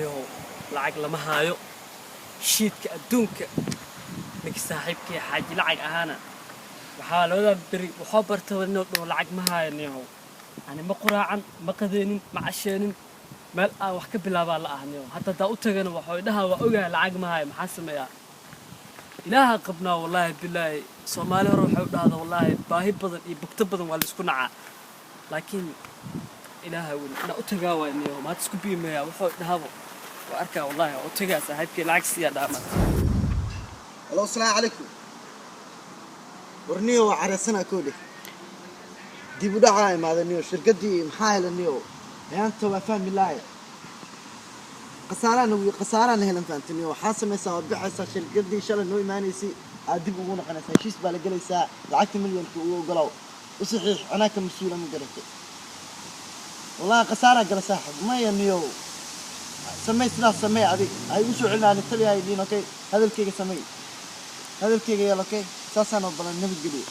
Nihow, lacag lama haayo. Shiidka adduunka, ninka saaxiibkii Xaaji Lacag ahaana waxaa labadaa beri waxoo bartaba inuu dhaho lacag ma haayo. Nihow, ani ma quraacan, ma qadeenin, ma casheenin. Meel aan wax ka bilaabaa la ah, nihow. Hadda haddaa u tagana, waxuu dhahaa waa ogahay lacag ma haayo. Maxaa sameeyaa? Ilaaha qabnaa, wallaahi bilaahi. Soomaali hore waxay u dhahdaa, wallaahi, baahi badan iyo bugto badan waa laisku nacaa, laakiin Ilaaha weyn inaa u tagaa waay. Niyow, maanta isku biimeeyaa, wuxuu dhahabo waa arkaa. Wallaahi waa u tagaa saaxiibkii, lacag siiyaa dhaha maanta. Hello, asalaamu calaykum. Warniyo, waa careysanaa koodhe. Dib u dhacaa imaada, niyo. Shirkaddii maxaa hela, niyo? Maanta waa fahmi lahay. Khasaaraan khasaaraan helan, fahamta, niyo? Waxaa samaysaa, waa bixaysaa shirkaddii shalay noo imaanaysay, aad dib ugu noqonaysaa. Heshiis baa la gelaysaa, lacagta milyanka ugu ogolow, u saxiix, anaa ka mas-uula, ma garatay? Wallahi khasaaraa gala, saaxib. Maya, niyo, samey sidaas, samey adig. Hay u soo celinaa taliya hay dhiin. Okay, hadalkayga samey, hadalkayga yeel. Okay, saasaan oo balan. Nabadgeliyo.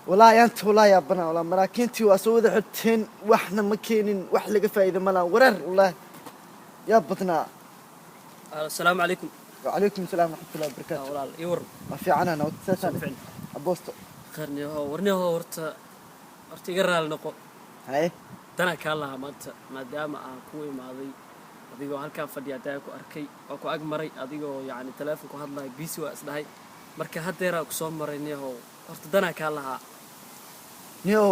Wallaahi anta, wallaahi yaabana. Walaa maraakiintii waa soo wada xirteen, waxna ma keenin, wax laga faa'iido ma laha. Wareer, wallaahi yaa badnaa. Asalaamu calaykum. وعليكم السلام ورحمة الله وبركاته. Walaal, ii waran? Ma fiicana, nabad saasaan. Fiicn. Abosto. Khayr, niyow. Warniyow, horta iga raali noqo. Haye. Danaa kaa lahaa maanta, maadaama aan ku imaaday adigoo halkaan fadhiya. Haddaan ku arkay, waa ku ag maray adigoo yacni teleefon ku hadlayo, busy waa isdhahay. Marka haddeeraa ku soo maray, niyahow, horta danaa kaa lahaa. Niyow,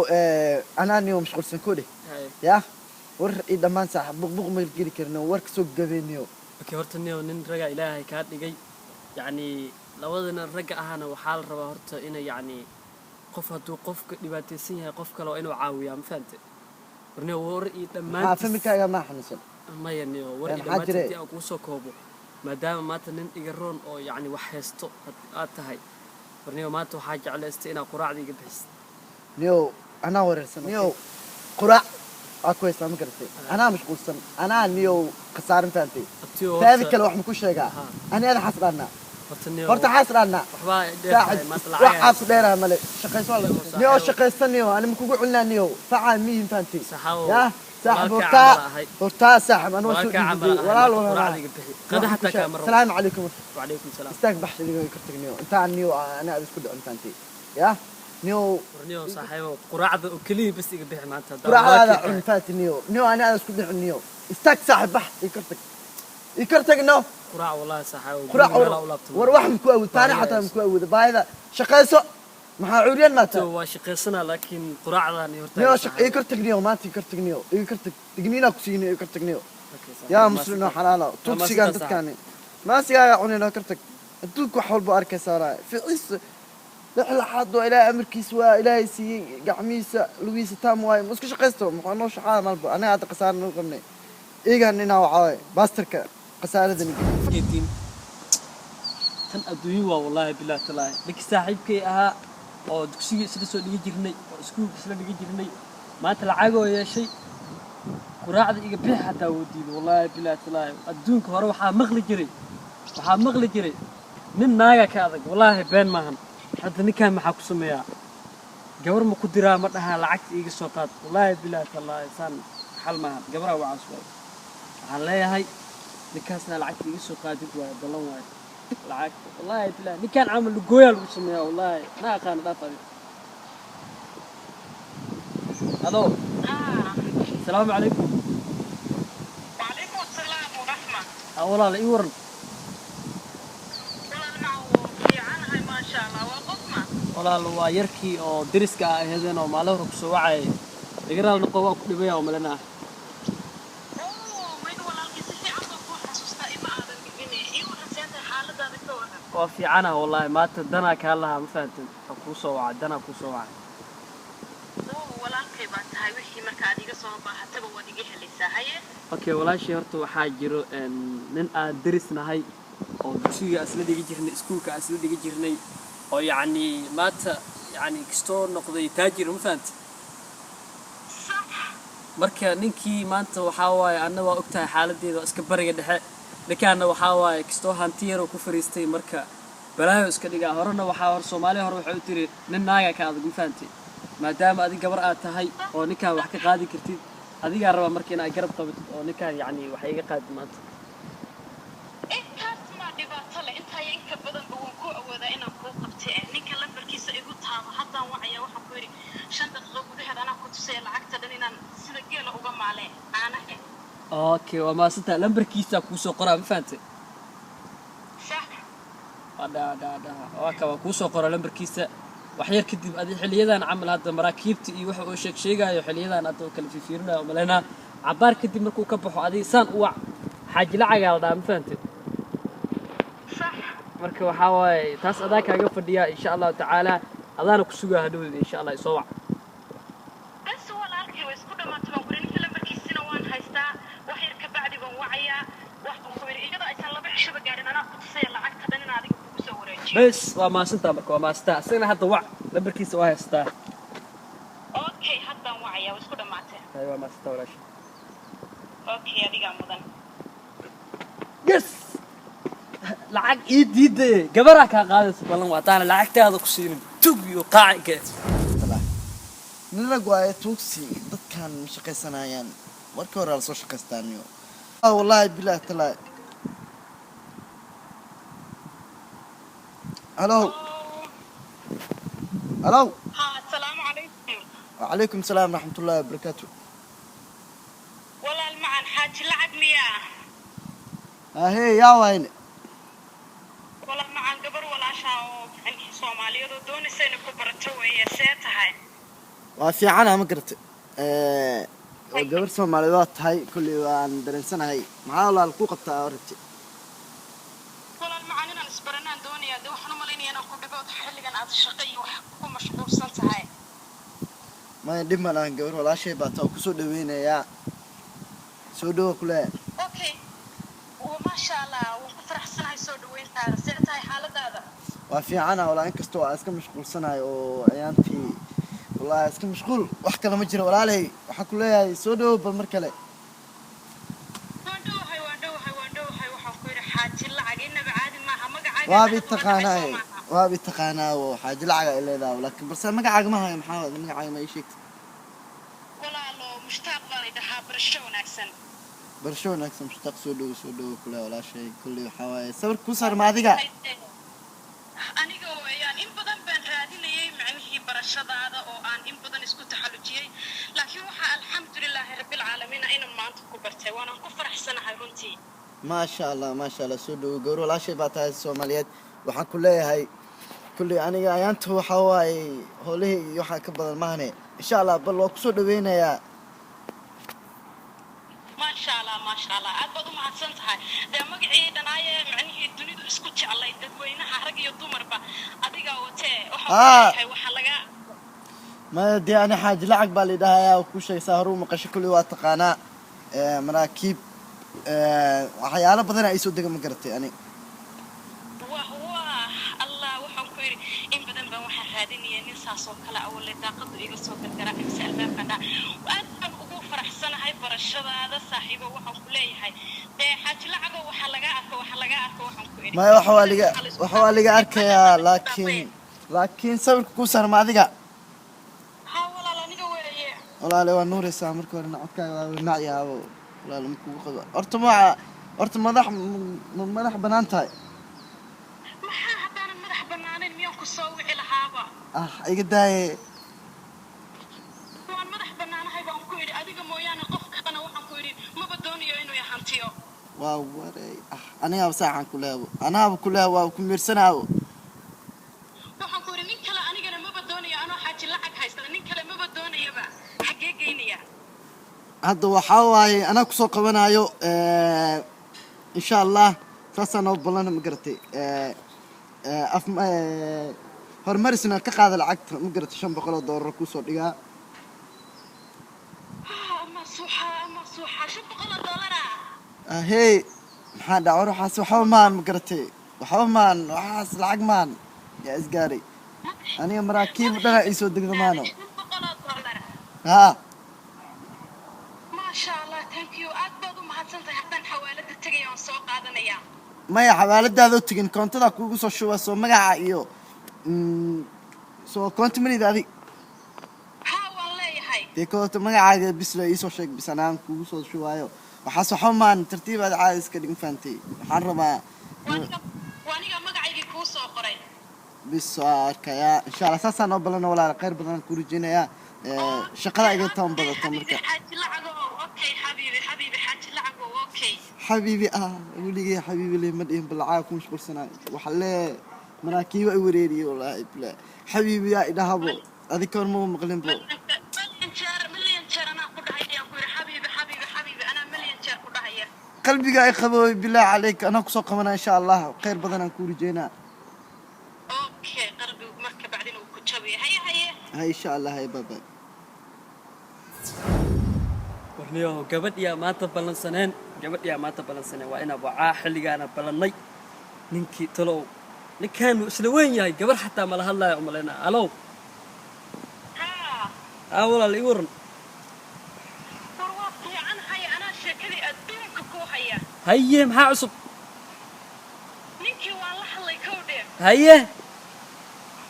anaa niyow mashquulsan koodhe. Haye. Yaa war ii dhammaan, saaxib, buqbuq ma geli karno, war kasoo gabeen, niyow. Okay, horta niyow, nin ragaa Ilaahay kaa dhigay. Yacni labadana ragga ahana waxaa la rabaa horta inay yacni qof hadduu qofka dhibaataysan yahay, qof kale waa inuu caawiyaa, ma fahante? War niyow, war iyo Maxaa? dhammaantiis. Familkaaga maa xanuunsan? Maya, niyo, war Ee, iyo maxaa dhammaantiis jire? haddii aan kuu soo koobo, maadaama maanta nin iga roon oo yacni wax haysto aad tahay, war niyo, maanta waxaa jeclaystay inaad quraacda iga bixisid. Niyow, anaa wareersan, niyow. Quraac waa ku haystaa, ma garatay? Anaa mashquulsan, anaa niyow khasaarin, fahantay? Abtiyo. Taadi kale wax ma ku sheegaa? Ha. Ani ada xaas dhaannaa. Horta niyo, Horta xaas dhaannaa. waxbaa dheertahay saaxib maanta. Wax Lacag. Caabsu dheeraa male, shaqayso waa la Niyow, niyow saaxiib. Shaqaysta, niyow, ani ma kugu celinaa, niyow, facaa miyin, fahantay? Saxaawo. Yaa saaxib. Walaalkaa Hortaa camal ahay. Hortaa saaxib, ani waa soo Walaalkaa camal dhiibiday. ahay, Walaal maanta walaal. quraacda iga bixi, qada xataa kaa maro. Salaamu calaykum. Wacalaykum salaam. Istaag, baxsh idiga kor tag, niyow, intaan niyow ani aad isku dhicin, fahantay? Yaa niyow. War niyo saaxiibo, quraacda oo keliya bas iga bixi maanta haddaan Quraacdaada walaalkay cun tahay. Faati, niyow, niyow, ani aad isku dhicin, niyow. Istaag saaxib, bax, ii kor tag, ii kor tag, no. Quraac, wallahi saaxiibo, Quraac. guriga meelaa u laabto. War wax maku awood taani. Baahida. Xataa maku awoodo baahida. Shaqayso, maxaa cuuryan maata? Waa shaqaysanaa, laakiin quraacdan iyo horta. Niyow, ii kor tag, niyow, maanta ii kor tag, niyow, ii kor tag. Digniinaa ku siini, ii kor tag, niyow. Yaa muslim oo xalaala, tugsigaan dadkaani maasigaaga cunin oo kor tag. Adduunka wax walba arkaysaa, walaahi ficiis lixlaxaad waa Ilaahay amarkiisa, waa Ilaahay siiyey gacmihiisa, lugihiisa taam waaye. Ma isku shaqaysto? Muxuu noo shaqaa malba? Aniga hadda khasaara noo qabnay iigan inaa waxaa waaye baastarka khasaaradani Geedin. Tan adduunyo waa, wallaahi billahi talaahi. Ninkii saaxiibkay ahaa oo dugsiga isla soo dhigi jirnay oo iskuulka isla dhigi jirnay, maanta lacagoo yeeshay, quraacda iga bixi xataa wuu diiday, wallaahi billahi talaahi. Adduunka hore waxaa maqli jiray nin naaga ka adag. Wallaahi been maahan. Hadda ninkaan maxaa ku sameeyaa? Gabar ma ku diraa? Ma dhahaa lacagta iiga soo qaad? Wallaahi billahi talaahi, saan xal maahan. Gabaraa wacaas waaye, waxaan leeyahay ninkaasna lacagta iiga soo qaadid waaye, ballan waaye lacagta. Wallaahi billahi, ninkaan camal lugooyaa lagu sameeyaa. Wallaahi ma aqaano, dhaaf adi. Hello, asalaamu calaykum. وعليكم السلام ورحمة. Walaala, ii waran? Walaal, maca fiicanahay, maasha Allah. Waa qofma? Walaal, waa yarkii oo deriska ah aheedeen oo maalin hore kusoo wacayay. Iga raal noqo, waa ku dhibaya oo malena ah. Oo mayn, walaalkii, si fiican baan kuu xasuustaa, ima aadan dhibine. Ii waran, seetahay xaaladaada, ka waran? Waa fiicanaha wallaahi. Maanta danaa kaa lahaa, ma fahantin? Waxaa kuu soo wacay, danaa kuu soo wacay. Oo walaalkay baa tahay, wixii marka aad iga soo baahataba waad iga helaysaa. Haye. Okay walaashii, horta waxaa jiro nin aan deris nahay oo dugsiga isla dhigi jirnay, iskuulka isla dhigi jirnay, oo yacni maanta yacni kastoo noqday taajir, ma fahanti? Marka ninkii maanta waxaa waaye, anna waa ogtahay xaaladeeda, waa iska bariga dhexe. Ninkaana waxaa waaye kastoo hanti yaroo ku fariistay, marka balaayo iska dhigaa. Horena waxaa hor Soomaaliya hore waxay u tiri nin naaga ka adag, ma fahanti? Maadaama adig gabar aad tahay oo ninkaan wax ka qaadi kartid. Adigaa rabaa marka inaad garab qabatid oo ninkaan yacni wax iga qaadi maanta. Intaas maa dhibaato leh, intaa iyo inka badanba waan ku awoodaa inaan kuu qabtay. Eh, ninka lambarkiisa igu taabo, haddaan wacaya. Waxaan ku yidhi 5 daqiiqo gudaheed anaa ku tusaya lacagta dhan inaan sida geela uga maaleen caanahe. Okay, waa maasantaa. Lambarkiisaa kuusoo qoraa, ma fahantay? Sax. Dha dha dha, waa ka, waa kuusoo qora lambarkiisa. Wax yar kadib adi xiliyadan camal hadda maraakiibta iyo waxa uu sheeg sheegaayo xiliyadan hadda oo kala fiirfiirinayo umaleynaa. Cabaar kadib markuu ka baxo, adiga saan u wac. Xaaji Lacagaa la dhahaa, ma fahantay? Sax. Marka waxaa waaye taas adaa kaaga fadhiyaa, insha Allahu tacaala. Adaana ku sugaa hadhowdeeda, insha Allah. Isoo wac. Bas walaalkay, way isku dhamaatay baan ku yidhi. Ninka lambarkiisina waan haystaa, wax yar ka bacdi baan wacayaa. Waxaan ku yidhi iyadoo aysan 2 cishaba gaadhin anaa ku tusaya lacagta dhan in adiga kugu soo wareejiyo. Bes, waa maasantaa. Marka waa maasantaa. Isagana hadda wac, lambarkiisa waa haystaa. Okay, haddaan wacayaa, way isku dhamaatay. Hay, waa maasantaa walaasha. Okay, adigaa mudan. Yes, lacag ii diidaye, gabaraa kaa qaadaysa. Ballan waa taana lacagtaada ku siinin tug iyo qaacinka. Nin rag waaye, tuugsi dadkan ma shaqaysanayaan. Markii hore la soo shaqaystaaniyo. Ah, wallaahi bilahi talaa. Halo, halo. Ha, asalaamu calaykum. وعليكم السلام ورحمة الله وبركاته. Walaal macan, Xaaji Lacag miyaa? Ahee, yaa wayne? Walaal macan, gabar walaashaa oo macnihii Soomaaliyeed oo doonaysa inay ku barato weeye. See tahay? Waa fiicana, ma garatay? Oo gabar Soomaaliyeed waa tahay, kolley waan dareensanahay. Maxaa walaal ku qabtaa oo rabtay? Walaal macan, inaan isbaranaan doonayaa. Dee waxaan u malaynayaa inaan ku dhibo xilligan aad shaqo iyo wax ku mashquulsan tahay. Maya, dhib ma lahan. Gabar walaashay baa taa, kusoo dhaweynayaa. Soo dhawo kule. Okay, maasha Allah, waan ku faraxsanahay soo dhaweyntaada. See tahay xaaladaada? Waa fiicana walaa, inkastoo aan iska mashquulsanahay oo ciyaantii wallahi iska mashquul, wax kale ma jiro. Walaalay, waxaan ku leeyahay soo dhawo bal mar kale. Waan dhowahay, waan dhowahay, waan dhowahay. Waxaan ku yidhi Xaaji Lacag inaba caadi maaha magacaaga. Waabi Aad uga dhacay. Taqaanaa. Soo maaha? Waabi taqaanaa oo Xaaji Lacaga ay leedahay, laakiin balse magacaaga ma hayo. Maxaa waay magacaaga? Ma ii sheegtay? Walaalo, Mushtaaq baa la dhahaa. Barasho wanaagsan. Barasho wanaagsan, Mushtaaq. Soo dhawo, soo dhawo kule walaashay. Kolley waxaa waaye sawir kuu saar ma adiga? Aniga weeyaan. In badan baan raadinayay macnihii barashadaada oo aan in badan isku taxallujiyey, laakiin waxaa alxamdulilaahi rabbilcaalamiin inaan maanta ku bartay, waanaan ku faraxsanahay runtii. Maasha Allah, maasha Allah. Soo dhawo, gabar walaashay baa tahay Soomaaliyeed. Waxaan ku leeyahay kulley aniga ayaanta waxaa waaye howlihii iyo waxaa ka badan maahane. Insha Allah bal waa kusoo dhaweynayaa. Maasha Allah, maasha Allah, aad baad u mahadsan tahay. Dee magacii dhanaaye macnihii dunidu isku jeclay, dadweynaha rag iyo dumarba, adigaa watee. Waxaan ku leeyahay waxaa laga Maya, dee ani Xaaji Lacag baa lidhahayaa ku sheegsaa horuu maqasho. Kulley waa taqaanaa. Maraakiib, waxyaalo badan ay soo dega, ma garatay ani? Wah wah, Allah, waxaan ku yidhi in badan baan waxaan raadinaya nin saas oo kale awale daaqadu iga soo gargaraacay mise albaabka dhaa. Aad baan ugu faraxsanahay barashadaada, saaxiibo. Waxaan ku leeyahay dee Xaaji Lacago, waxaa laga arko, waxaa laga arko. Waxaan ku idhi Maya, waxa waa liga arkayaa, laakiin sawirka kuu saar ma adiga? Ha walaal, aniga weeye. Walaale, waa nuuraysaa. Marka horena codkaaga waa nacyaabo. Walaale, ma kugu qabo. Horta maca horta madax ma madax banaan tahay? Maxaa haddaanan madax bannaanayn miyaan ku soo wici lahaaba? Ah, iga daaye. Waan madax bannaanahay baan ku idhi. Adiga mooyaane qof kalena waxaan ku idhi maba doonayo inuu ihantiyo. Waa waray. Ah, anigaaba saaxan ku leebo, anaaba ku leebo, waa ku miirsanaabo. Waxaan ku idhi nin kale anigana maba doonayo. Anoo Xaaji Lacag haysta nin kale maba doonayaba, xaggee geynaya? Hadda waxaa waaye anaa kusoo qabanayo, insha Allah. Saasaa noo ballana, ma garatay? Af horumarisna ka qaada lacagta, ma garatay? $500 kusoo dhigaa. Ama suuxa, ama suuxa, $500. Ahey, maxaa dhaca? War waxaas waxba maan, ma garatay? Waxba maan waxaas, lacag maan yaa isgaaray. Aniga maraakiib dhana ii soo degda maano. $500? Haa. Maasha Allah, thank you, aad baad u mahadsan tahay. Haddaan xawaalada tegaya, waan soo qaadanayaa. Maya, xawaaladaada u tegin, koontada kuugu soo shuba. Soo magaca iyo soo koonta malida adig? Haa, waan leeyahay. Dee ka horta magacaaga bis la iisoo sheeg, bis anaan kugu soo shubaayo. Waxaas waxba maan, tartiib aad caadi iska dhig, fahantay? Waxaan rabaa Waa aniga magacaygii kuu soo qoray. Bis waa arkayaa, insha Allah. Saasaa noo balana, walaal. Khayr badan ku rajeynayaa. Shaqada iga toon badato marka. Xaaji Lacagow, okay xabiibi, xabiibi, Xaaji Lacagow, okay. Xabiibi ah, weligay xabiibi le ma dhihin. Balacaa ku mashquulsanaayo waxa lee maraakiibo ay wareeriyey, wallaahi bilaa. Xabiibi yaa idhahabo, adig kahor maba maqlin bo. Milyan jeer, milyan jeer anaa ku dhahaya, ku yidhi xabiibi, xabiibi, xabiibi, anaa milyan jeer ku dhahaya. Qalbiga ay qabooy, bilaa caleyk. Anaa kusoo qabanaa, insha Allah. Khayr badan aan kuu rajeynaa. Okay, qalbigu marka bacdina uu ku jabiyo. Haye, haye. Hay, insha Allah. Hay, bye bye. Warniyo, gabadhiyaa maanta ballansaneen, gabadhiyaa maanta ballansaneen. Waa inaa wacaa xilligaana ballannay. Ninkii talow, ninkaanu isla weyn yahay, gabar xataa mala hadlaayo umalaynaa. Alow. Haa. Aa walaal, ii waran. War waa fiican haya, anaa sheekadii adduunka kuu haya. Haye, maxaa cusub? Ninkii waan la hadlay, kowdhe. Haye.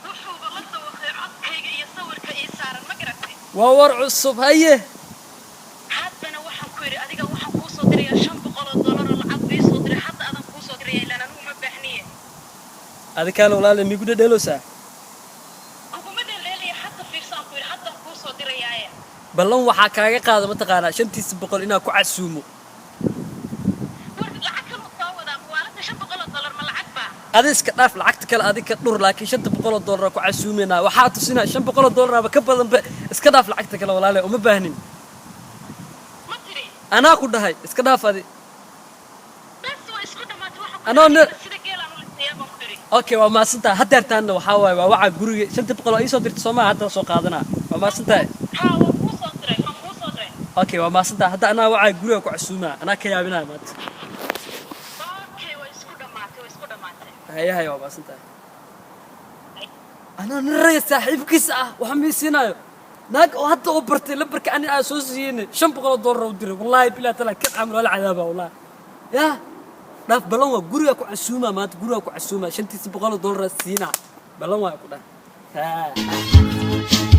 Wuxuuba la dawaqay codkayga iyo sawirka ii saaran, ma garatay? Waa war cusub, haye. Haddana waxaan ku yidhi adiga waxaan kuu soo dirayaa $500 oo lacag ii soo diray. Hadda adan kuu soo diraya, ilaan anigu ma baahniye. Adikaana walaale miigu dhedheeloosaa? Kuguma dheeldheelaya, hadda fiirsaan ku yidhi, haddaan kuu soo dirayaaye. Ballan waxaa kaaga qaada, mataqaanaa, 500 inaa ku casuumo. War lacag kaluu soo wadaa muwaalada. $500 ma lacag baa? Adi iska dhaaf lacagta kale, adi ka dhur, laakiin $500 ku casuumaynaa. Waxaa tusinaa $500 ka badanba. Iska dhaaf lacagta kale, walaale, uma baahnin. Ma tiri? Anaa ku dhahay iska dhaaf adi. Bas, waa isku dhamaatay waxaan ku Anoo yidhi sida geelaan u lisayaa baan ku yidhi. Okay, waa mahadsantahay. Haddeertaanna waxaa waaye waa wacaa guriga. 500 oo iisoo dirta soomaa? Hadda soo qaadanaa. Waa mahadsantahay. Haa, waan kuu soo diray, waan kuu soo diray. Okay, waa mahadsantahay. Hadda anaa wacaa guriga ku casuumaa, anaa ka yaabinaya maanta. Okay, waa isku dhamaatay, waa isku dhamaatay. Haye haye, waa mahadsantahay. Anaa nin raya saaxiibkiisa ah waxa miisiinayo naag oo hadda oo bartay lambarka ani aan soo siiyeyna $500 u diray. Wallaahi bilaa tala kan camal waa la cadaaba, wallaahi. Yaa dhaaf, ballan waa guriga ku casuumaa maanta, guriga ku casuumaa, 500 siinaa. Ballan waa ku dhah. Haa.